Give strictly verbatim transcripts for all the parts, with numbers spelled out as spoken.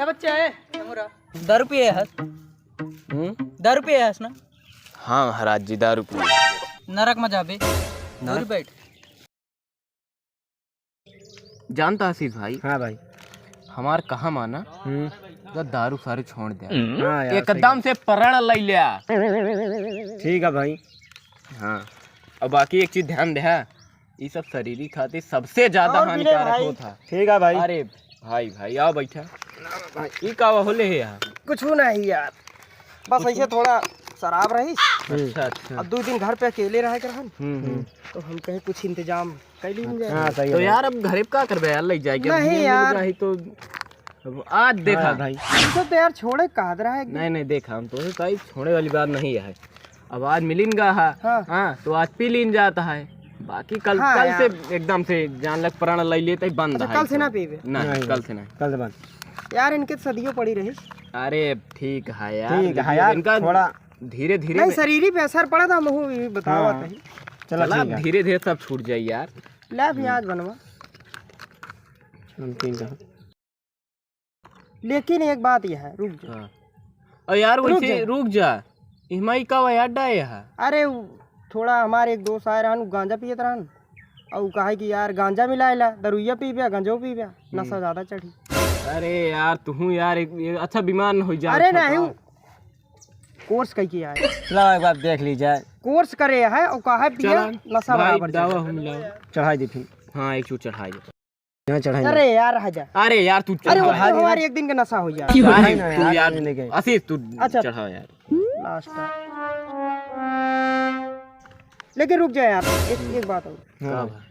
बच्चा है, ये मोरा। दारू पिए हस? हम्म? दारू पिए हस ना? हाँ महाराज जी, दारू पिए। नरक में जाबे। नरक? दूर बैठ। जानता आशीष भाई, हाँ भाई। हमार कहा माना, हम्म। तो दारू सारू छोड़ दे। हाँ यार, एकदम सही से प्रण ले लिया। ठीक है भाई। हाँ, और बाकी एक चीज ध्यान दे, हाँ, ई सब शरीर खातिर सबसे ज्यादा और भी ले हानिकारक भाई। होता है। ठीक है भाई। अरे भाई, भाई, आओ बैठा। भाई, ई का होले है यार? कुछ नहीं यार, बस कुछ ऐसे नहीं? थोड़ा शराब रही। अच्छा, अच्छा। अब दो दिन घर पे अकेले रहे के रहन। हम्म, हम्म। तो हम कहे कुछ इंतजाम कर लीन जाए। हाँ, सही तो है। यार, अब घरे का करबे यार, ले जाए के? नहीं यार। तो अब आज देखा। हाँ भाई। हम तो यार छोड़े का रहा है एकदम। नहीं, नहीं, देखा, हम तो कहीं छोड़े वाली बात नहीं है। अब आज मिलिन गा है। हाँ। हाँ, तो आज पी लीन जाता है। बाकी कल, हाँ कल यार। से एकदम से जान लग प्राण ले लेते ही बंद अच्छा, है कल से तो। ना पीबे? नहीं, नहीं, कल से नहीं। कल से बंद। यार, इनके सदियों पड़ी रही। अरे, ठीक है यार, ठीक है देखिए, यार, इनका थोड़ा धीरे धीरे नहीं, में शरीर पे असर पड़ा था, महू ये बतावा हाँ। कहीं। चला, चला, ठीक है। धीरे धीरे सब छूट जाए यार। ले भी आज बनवा। नमकीन का। लेकिन एक बात यह है, रुक जा। हाँ। और यार, रुक वैसे जा। रुक जा, इहमा ई का हुआ यार, डाय है? अरे, उ थोड़ा हमारे एक दोस्त आए रहन, उ गांजा पियत रहन, और उ कहा कि यार गांजा मिलाएला, दरुइया पीबे, गांजो पीबे, हम्म। नशा ज्यादा चढ़ी। अरे यार, तू यार एक, ये अच्छा बीमार न हो जाए, अरे छोटा। नहीं, उ कोर्स कई के आए। लाओ, एक बार देख ली जाए। कोर्स करे है, और कहा पिया, चला, नशा भाई, बराबर दवा चढ़ी। हम लाओ। चढ़ाई दे फिर। हाँ, एक चूर चढ़ाई दे। यहाँ चढ़ाई। अरे यार, रह जा। अरे यार, तू अरे, चढ़ा वो यार। हमारे एक दिन का नशा हो जाए। अरे, नहीं, नहीं, तू यार, यार, नहीं, नहीं। आशीष, तू अच्छा। चढ़ा यार। लास्ट है। लेकिन रुक जा यार, एक, एक बात और। हाँ। का भाई?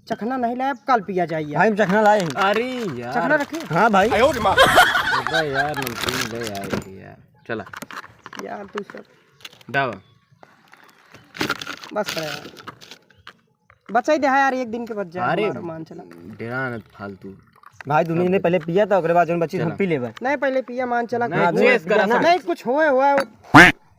चखना नहीं लाए, अब कल पिया जाए यार। भाई, हम चखना लाए हैं। अरे यार। चखना रखे? हाँ भाई। अबे यार, नमकीन ले आए थे यार। चला। यार, तू सब। दावा। बस कर यार। बचाई दे यार, एक दिन के बच जाए अरे, हमारा, मान चला। डेरा न फालतू। भाई, दुनिया ने पहले पिया था, ओकरे बाद जौन बची हम चला। पी लेबे। नहीं, पहले पिया, मान चला, नहीं, कुछ चेस हुआ करा नहीं। सब। नहीं, कुछ होए, हुआ।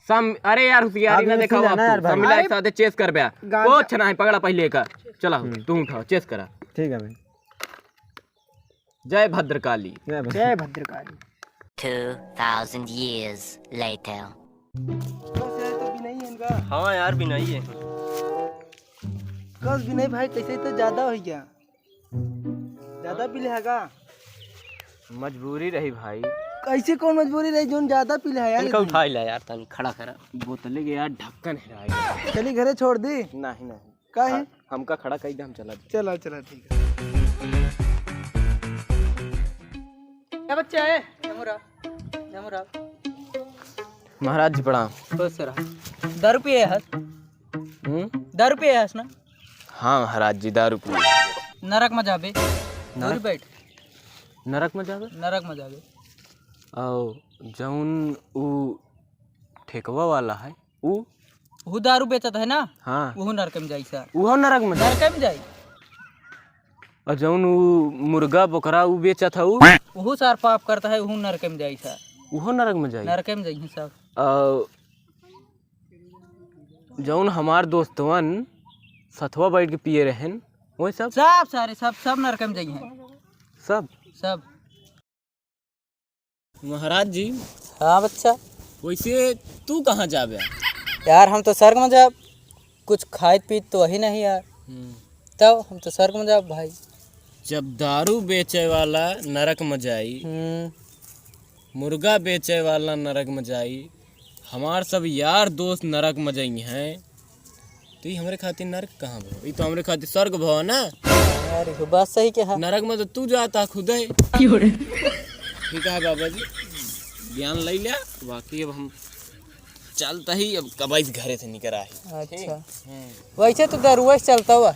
सम-, अरे यार, होशियारी अभी ना उसी देखाओ जाना आप यार तू। भाई। सब मिला अरे, एक साथ चेस कर बे। गांजा कुछ ना है, पकड़ा पहले का। चला, हम्म। तू उठाओ, चेस करा। ठीक है भाई। जय भद्रकाली। जय भद्र-, जय भद्रकाली। Two thousand years later. बस यार, तो बिनाई है इनका। हाँ यार, बिनाई है। कस बिनाई भाई, कैसे तो ज्यादा हो गया। ज्यादा पी ले है का? मजबूरी रही भाई। कैसे कौन मजबूरी रही, जोन ज्यादा पी ले है यार इनका इतनी? उठाई ला यार, तनी खड़ा करा। बोतले के यार ढक्कन है यार। चली घरे छोड़ दी। नहीं, नहीं। काहे? हाँ, हमका खड़ा कई दे, हम चला जाई। चला, चला, ठीक है। क्या बच्चा है? जमुरा, जमुरा। महाराज जी प्रणाम। खुश रहा। दारू पिए हस? हम्म? दारू पिए हस ना? हाँ महाराज जी, दारू पिए। नरक में जाबे। नरक? दूर बैठ। नरक में जाबे? नरक में जाबे। और जौन उ ठेकवा वाला है, उ? उहू दारू बेचत है ना? हाँ। उहू नरक में जाई सर। उहो नरक में जाई? नरक में जाई। और जौन उ मुर्गा बोकरा उ बेचत है उ? उहू सर पाप करता है, उहू नरक में जाई सर। उहो नरक में जाई? नरक में जाई सर। और जौन हमार दोस्तवन सथवा बैठ के पिए रहन, वो सब? सब सारे, सब, सब नरक में जाई हैं। सब? सब। महाराज जी। हाँ बच्चा। वैसे तू कहाँ जाबे? यार हम तो स्वर्ग में जाब, कुछ खाइत पीत तो वही नहीं यार। हम्म। तब हम तो स्वर्ग में जाब भाई। जब दारू बेचे वाला नरक में जाई, हम्म। मुर्गा बेचे वाला नरक में जाई, हमार सब यार दोस्त नरक में जाई हैं, तो ई हमरे खातिर नरक कहाँ भव? ई तो हमरे खातिर स्वर्ग भव ना। अरे, वो बात सही के है। नरक में तो तू जाता खुद है। क्यों रे? ठीक है बाबा जी, ज्ञान ले लिया, बाकी अब हम चलता ही, अब कबाई से घरे से निकल आए। अच्छा। हम्म। वैसे तो दरुआ से चलता हुआ।